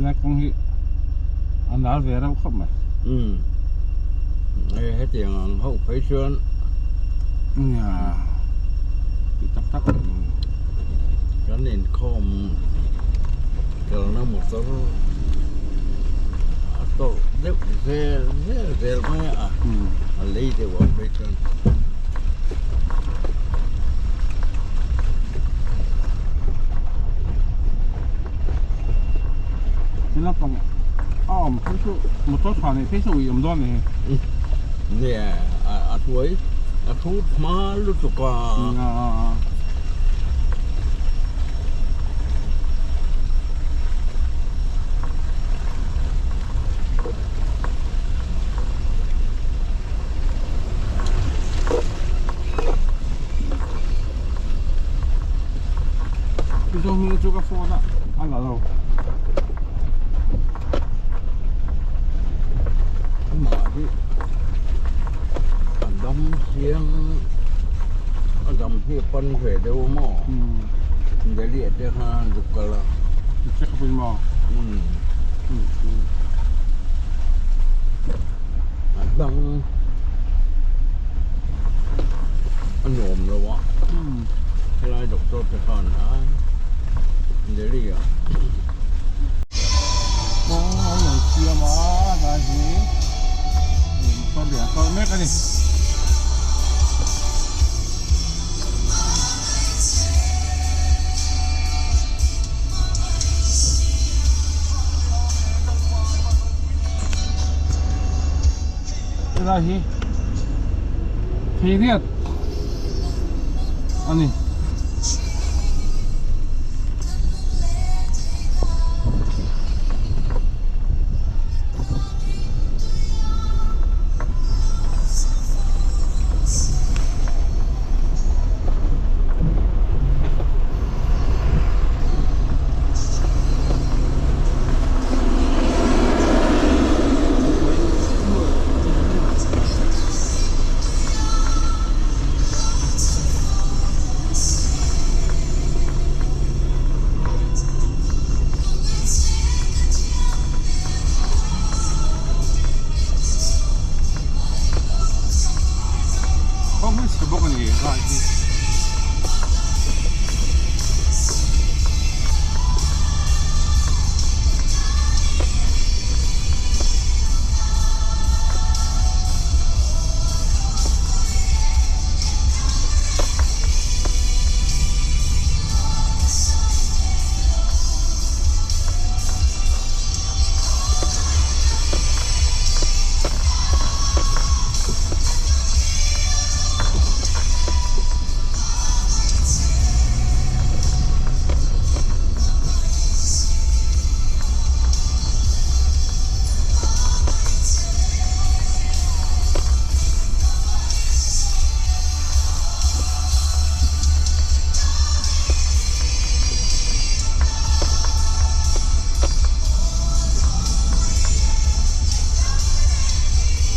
Helai kawng hi a nal ve reuh khawp mai. Umm hei hetiang ang ho phei chuan Nia ti tak tak leh lo. Kan inkhawm kalna motor a tawrh deuh zel zel zel mai a a lei deuh ang phei chuan. Naupang a awm phei chu motor tha neih phei chu ui awm dawn a ni hei. Nia a hruai a thu hma lutuk a. Mizo hming chu ka phone a a la lo. Amah hi a dam chiang a dam hi a pan ve deuh a maw Delhi ah te khan a zuk kal a. Check up in maw? A dang a nuam lo a helai doctor te khan a Delhi ah Kawng an lo siam a helai hi motor lian kal mek a ni. Helai hi Theiriat a ni. Kawng hi chhe bawk a ni lai hi.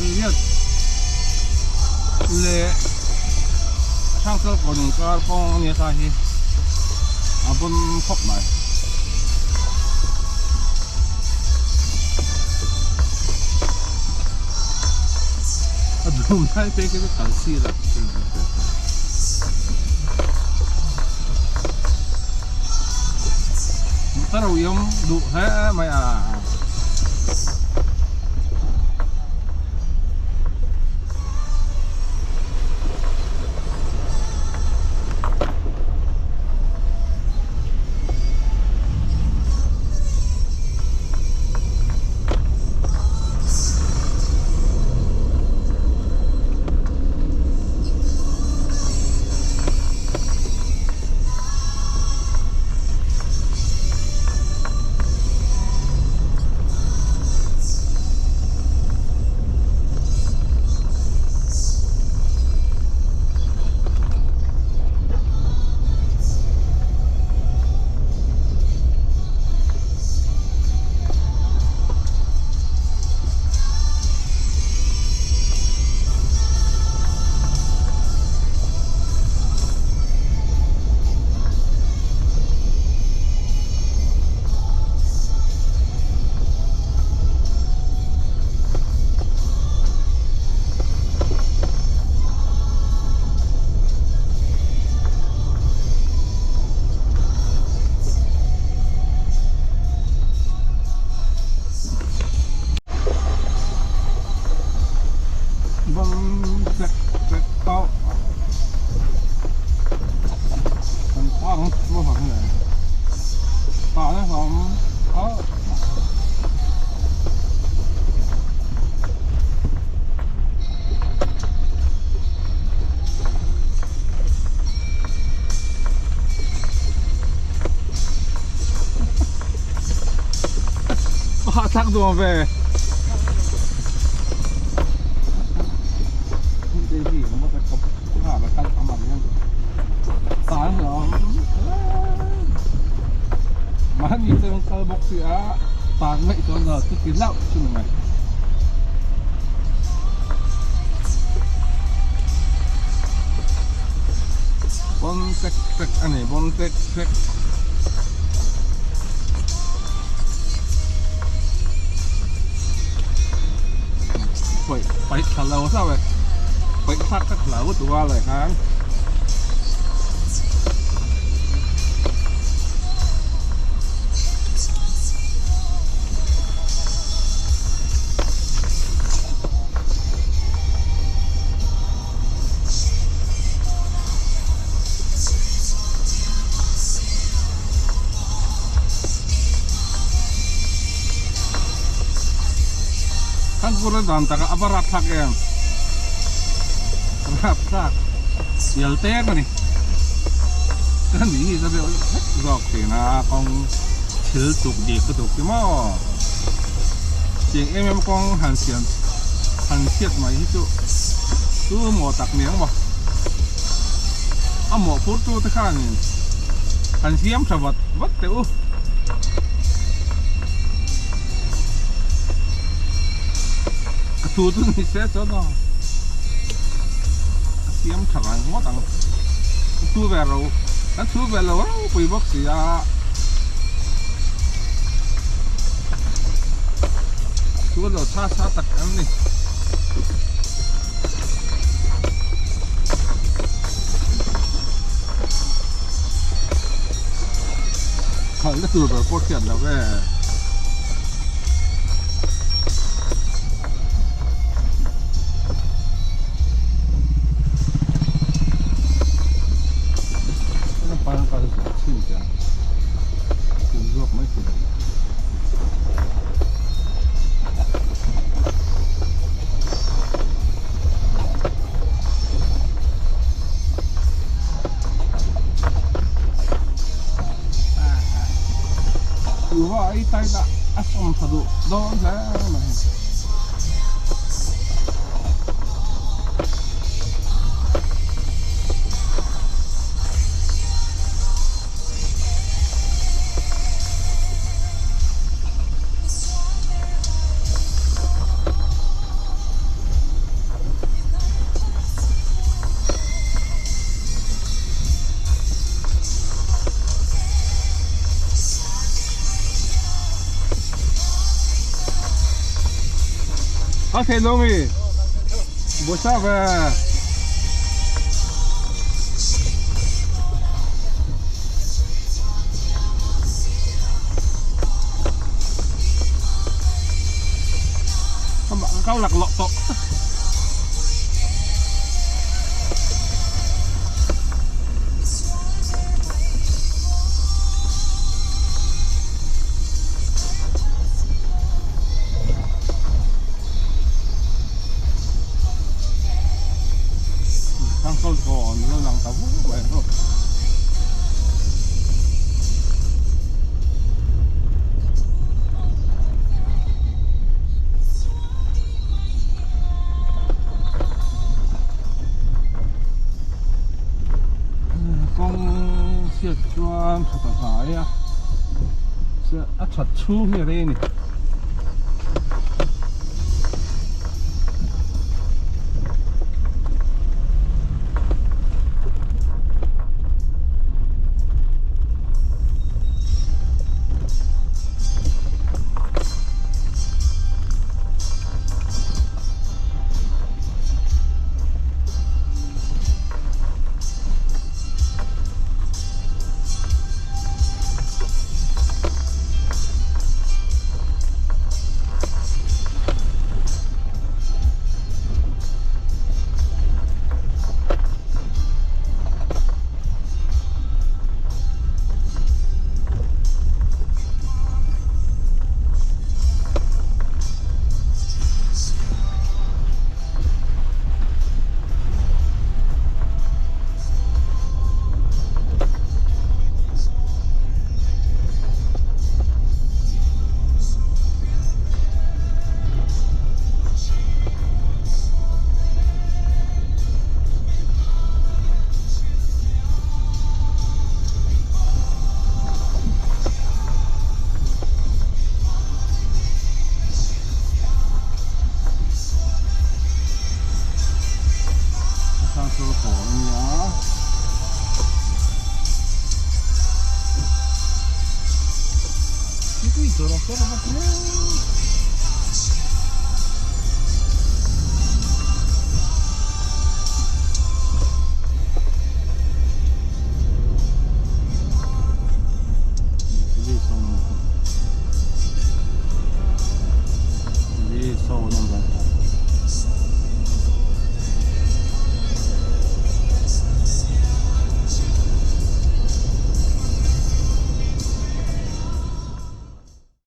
Riat leh Hrangchal kawn inkar kawng a nia ta hi a bawn khawp mai. A dum lai pek hi chu kal sir a. Motor a uiawm duh hle mai a. Hahthlak duh ang ve. Mahni chuan kal bawk si a, tan ngaih chuan chuti hlauh chu ni mai. Bon tek tek a ni, bon tek tek. Paih paih thla lo hlauh e, paih thlak ka hlau tu a leh khan. Khanpur a dan takah a va rapthlak em? Rapthlak sial tek a ni. Ka ni hi ka deuh hlek zawk thin a kawng thil tuk dik lutuk hi maw? Tiang em em kawng han siam han hriat mai hi chu chu maw tak ni ang maw? A mawhphurtu te khanin han siam tha vat vat teh u. Ka thu chu ni se chuan aw ka siam tha ngai ngawt ang. Ka thu ve ro kan thu ve lo ropui bawk si a. Chu lo chha chha tak em ni. Khalhna tur ber pawh hriat lo ve. Ai tai dah a sawm tha duh dawn hle mai. Có thể luôn đi. Buổi sáng về. Kau lạc lọ tọ. Thang kawn lo lang ta vur mai bawk. Kawng chhiat chuan tha ta hnai a, a that chhung hi a rei a ni.